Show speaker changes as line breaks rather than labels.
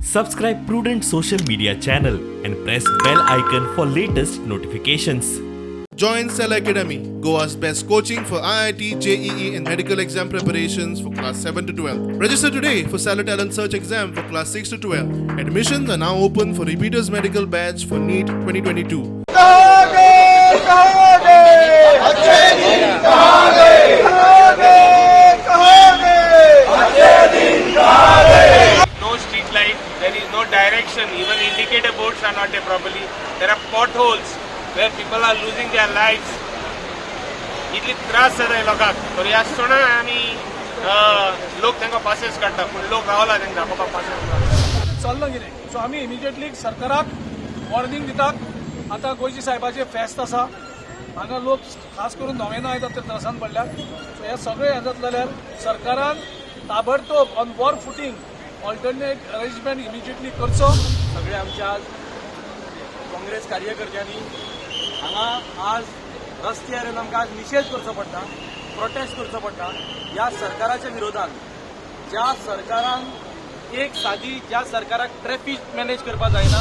Subscribe Prudent Social Media channel and press bell icon for latest notifications.
Join Cell Academy, Goa's best coaching for IIT, JEE, and medical exam preparations for class 7 to 12. Register today for Stellar Talent Search exam for class 6 to 12. Admissions are now open for repeaters medical batch for NEET 2022.
कहाँ गए अच्छे दिन कहाँ गए कहाँ गए कहाँ गए अच्छे दिन कहाँ गए।
No street light, there is no direction, even indicator boards are not there properly. There are potholes where people are losing their lives. इतले त्रास जाता लोकांक तरी आसतना आमी लोक तांकां पासियेंस काडटा, पूण लोक रावला तांकां दाखोवपाक पासियेंस.
चल्लां कितें? सो आमी इमिजिएटली सरकाराक वॉर्निंग दितात. आतां गोंयची सायबाचें फेस्त आसा. हांगा लोक खास करून नोवेना येतात, ते त्रासान पडल्यात. सो हे सगळे हें जातलें जाल्यार सरकारान ताबडतोब on war footing alternate arrangement immediately करचो.
सगळे आमच्या आज काँग्रेस कार्यकर्त्यांनी हांगा आज रस्त्यार येवन आमकां आज निशेध करचो पडटा, प्रोटेस्ट करचो पडटा ह्या सरकाराच्या विरोधान, ज्या सरकारान एक सादी, ज्या सरकाराक ट्रॅफिक मॅनेज करपाक जायना.